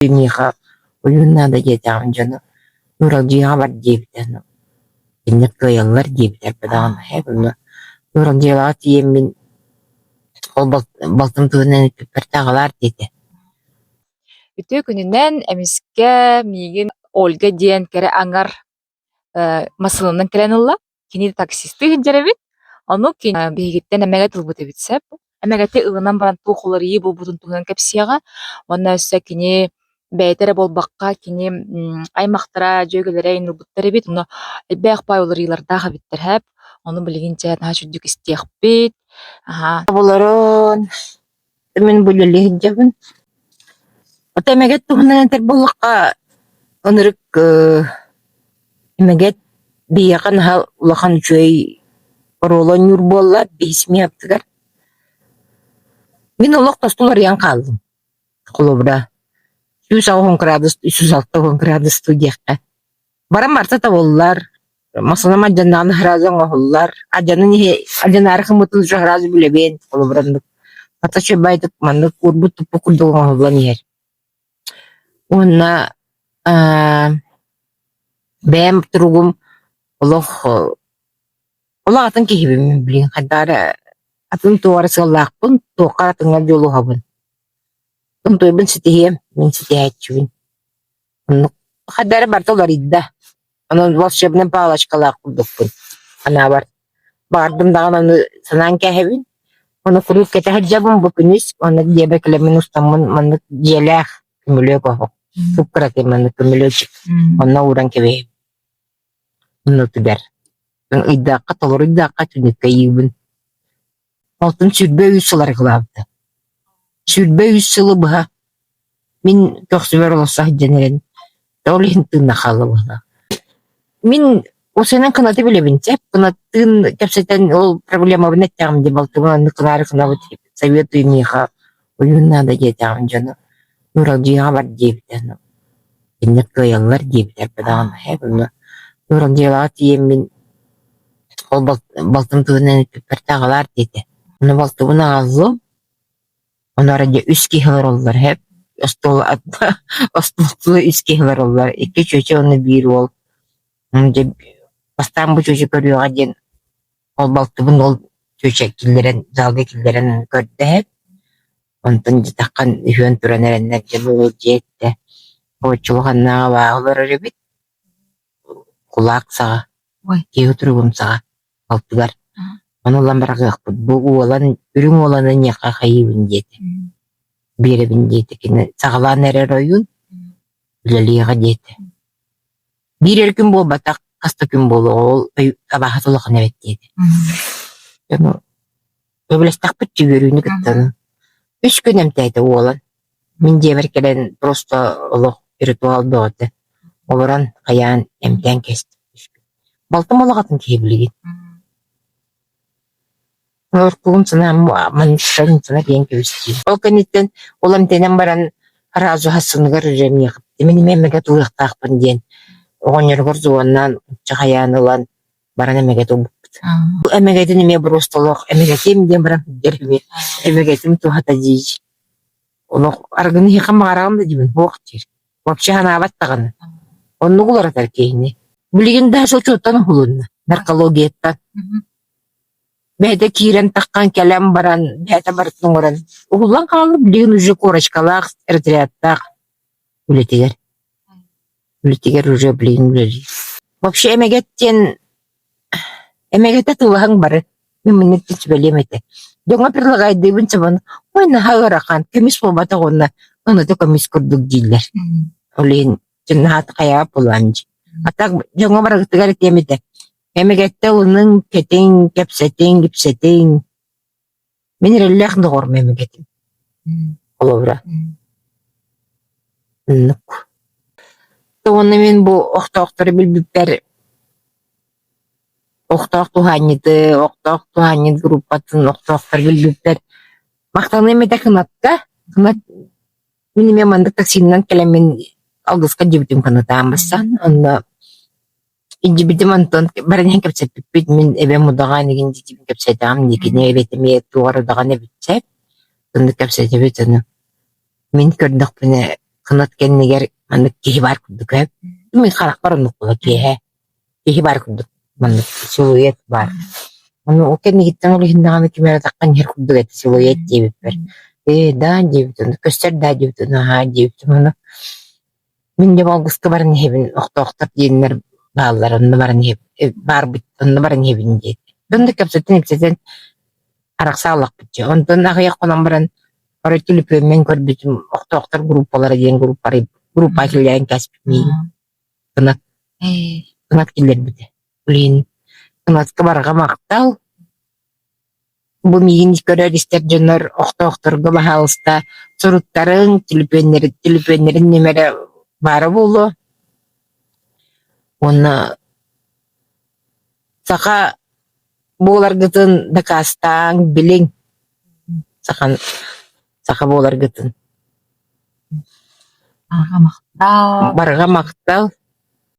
Миэхэ ойуун наада диэтэҕим дьоно Нуралдьыйаҕа бар диэбитэ, кинилэр кыайаллар диэбитэ даҕаны ээ онно Нуралдьыйаҕа тиийэммин ол балтым туһунан эппиппэр таҕалаар диэтэ. Үтүө күнүнэн эмискэ миигин Ольга диэн кэрэ аҥар массыынанан кэлэн ылла. Кини таксистыы сылдьар эбит. Ону биһигиттэн эмэгэт ылбыт эбит сөп. Эмэгэти ылынан баран туох уларыйыы буолбутун туһунан кэпсиэҕэ. Уонна өссө кини бэйэтэ эрэ буолбакка, кини аймахтара, дьүөгэлэрэ иһин ылбыттар эбит. Онно элбэх баай уларыйыылардаах эбиттэр һээп. Ону билигин чэ наһаа үчүгдүк истиэхпит. Аһаа. Оболорун мин бу үлэлии сылдьабын. Ото эмэгэт туһунан этэр буоллахха, ынырык эмэгэт биһиэхэ наһаа улахан үчүгэй оруолу оонньуур буолла биһи семьябытыгар. Мин олох тосту уларыйан хааллым. Холобура, 180 градус, 360 градус дуу диэххэ. Баран барыта табыллар, Масанам алдьаннаҕына сразу оҥоһуллар, алдьанан иһэ алдьанаары гыммытын уже сразу билэбин, холобура оннук хата үчүгэйдик маннык уурбут-туппут курдук оҥоһуллан иһэр. Уонна бэйэм туругум олох олох атын киһибин мин билигин хайдах эрэ атын туох эрэ сыаллаахпын, туохха эрэ атыҥҥа дьулуһабын. Онтуйбун ситиһиэм, мин ситиһээччибин. Оннук хайдах эрэ барыта уларыйда. Онон волшебнай палочкалаах курдукпун анаабар. Баҕардым даҕаны ону санаан кээһэбин. Ону куруук кэтэ сылдьабын бу күнүс уонна дьиэбэр кэлэммин устаммын маннык дьиэлээх көмүлүөк оһох кып-кыракый маннык көмүлүөчүк онно ууран кэбиһэбин. Оннутугар ыйдаахха толору ыйдаахха түннүккэ ыйыыбын. Алтын 23 сыл арыгылаабыта. 23 сылы быһа мин көхсүбэр олорсо сылдьан эрэн, ол иһин тыынна хаалла быһыылаах. Мин осенан кынаты билэбин сөп, кынаттыын кэпсэтэн ол проблемабын эттэҕим дии балтыбын оннук гынаары гынабыт советую миэхэ ойуун наада диэтэҕим дьону Нуралдьыйаҕа бар диэбитэ кинилэр кыайаллар диэбитэ даҕаны ээ онно Нуралдьыйаҕа тиийэммин ол балтым туһунан эппиппэр таҕалаар диэтэ. Ону балтыбын аҕаллым, ону арай дьэ үс киһи олороллор һэп, остуол остуол үс киһи олороллор, икки чүөчэ уонна биир уол. Дьэ бастаан бу чүөчэ көрүөҕэ диэн ол балтыбын ол чүөчэ киллэрэн залга киллэрэн көрдөһөт. Онтон дьэ таххан үһүөн туран эрэннэр дьэ бу уол дьиэ эттэ, оччо улаханнааҕы абааһы олорор эбит, кулаак саҕа Киһи туругум саҕа алтыгар ону ылан быраҕыахпыт бу уолан үрүҥ уоланы эйиэхэ хайыыбын диэтэ биэрэбин диэтэ кини саҕалаан эрэр ойуун үлэлиэҕэ диэтэ биир эрэ күн буолбатах хас да күн буолуоҕа ол абааһыта улахан эбит диэтэ ону сөбүлэстэхпит үөрүүнү кытта үс күн эмтээтэ уолан Мин дьиэбэр кэлэн просто олох ритуал бөҕөтө. Олорон хайаан эмтээн кэстим. Балтым олох атын киһи билигин. Оркугум санаам манныктан сана диэн кэбистиим. Ол кэнниттэн ол эмтэнэн баран сразу хассыныгар эрэ миэхэ мин эмиэ эмэгэ тулуйахтаахпын диэн оҕонньоругар зуоннаан хайаан ылан баран эмэгэт ылбыппыт. Эмэгэтин эмиэ просто олох эмэгэтим диэн баран сылдьар эмиэ эмэгэтим туһата дии. Олох арыгыны иһиэхэ баҕараҕын да диибин, суох диир. Вообще санаабат даҕаны. Оннук уларытар киһини. Билигин даже учуоттан уһулунна, наркологияттан. Бэйэтэ киирэн таххан кэлэн баран, бэйэтэ барытын оҥорон уһуллан хаалла, билигин уже корочкалаах, разрядтаах үлэтигэр. Үлэтигэр уже билигин үлэлиир. Вообще эмэгэт диэн эмэгэтэ тылаһыҥ бары. Мин маннык сүбэлиэм этэ. Дьоҥҥо предлагайдыыбын сабан, ой наһаа ыарахан, көмүс буолбатах уонна ыныта көмүс курдук дииллэр. Ол иһин наһаа хайаабат буолаан дии. А так дьоҥҥо барыгытыгар этиэм этэ. Эмэгэттэ ылыныҥ, кэтиҥ, кэпсэтиҥ, ипсэтиҥ. Мин эрэллээх доҕорум эмэгэтим. Холобура. Оннук. Уонна мин бу охтоохтору билбиппэр охтоох туһаанньыты, охтоох туһаанньыт группатын охтоохтор билбиппэр махтаныам этэ Кынатка. Кынат мин эмиэ маннык таксинынан кэлэммин алгыска дьибитим Кынатаан бассан. Онно Илдьибитим онтон баран иһэн кэпсэппиппит, мин эбэм удаҕан игин дьидьибин кэпсээтэҕим, кини эбэтэ эмиэ туох эрэ удаҕан эбит сөп, оннук кэпсэтэбит ону. Мин көрдөхпүнэ. Кынат кэннигэр маннык киһи баар курдук ээ. Мин харахпар оннук буола киэһэ киһи баар курдук маннык силуэт баар. Ону ол кэннигиттэн ол иһин даҕаны ким эрэ таххан иһэр курдук этэ силуэт диэбиппэр. Ээ даа диэбит ону көстөр даа диэбит ону аһаа диэбитим ону мин дьэ алгыска баран иһэбин охтоохтор диэннэр бааллар онно баран иһэбин баарбыт онно баран иһэбин диэт. Онно кэпсэтэн ипсэтэн арахса аллахпыт дьэ. Онтон аҕыйах хонон баран Арай түлүпүөммүн көрбүтүм, охтоохтор группалара диэн группа группа киллэрэн кээспит миигин. Кынат кынат киллэрбитэ. Блин, кынатка барҕа махтал. Бу миигин көрөр-истэр дьоннор охтоохторго баһаалыста суруттарыҥ, түлүпүөннэрин түлүпүөннэрин нүмерэ баара буолуо. Уонна саха буоларгытын дакаастааҥ, билиҥ. Сахан саха буоларгытын. Барҕа махтал. Барҕа махтал.